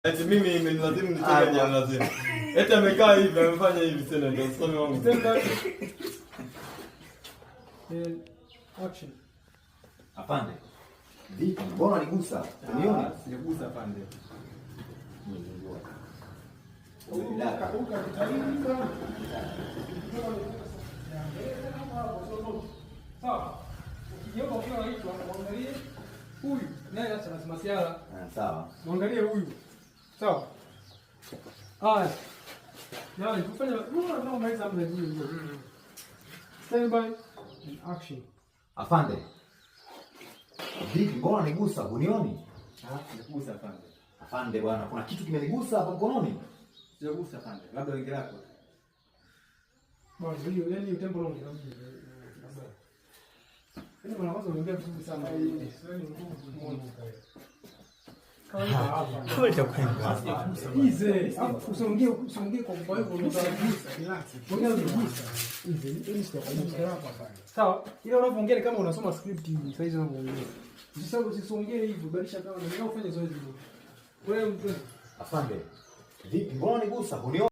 Eti mimi imenilazimu nicheke janilazimu. Eti amekaa hivi, amefanya hivi tena ndio usome wangu. Stand by. And action. Afande. Vipi? Mbona unanigusa? Unioni? Sijagusa, afande. Umezingua. Umenidaka. Ukajitahidi sana. Sawa. Ukigeuka ukiwa unaitwa, muangalie huyu. Naye acha na masiara. Ah, sawa. Muangalie huyu. Sawa. Haya. Jamani, tufanye mbona tunamaliza muda vizuri. Stand by and action. Afande. Vipi? Mbona unanigusa? Unioni? Ah, sijagusa, afande. Afande bwana, kuna kitu kimenigusa hapa mkononi. Sijagusa, afande. Labda wenge lako. Bwana, hiyo yani tempo long inabidi. Yaani mara kwanza unaongea vizuri sana. Sio ni nguvu kumuona. Kama hapa. Easy. Hapo usiongee kwa hivyo unagusa. Relax. Ongea unagusa. Easy. Yaani sio kwa yako hapa. Sawa? Ile unavyoongea ni kama unasoma script hivi sasa hizi unavyoongea. Usisahau usiongee hivyo, badilisha kama na ufanye zoezi hilo. Wewe mtu Afande. Vipi? Mbona unanigusa? Unioni?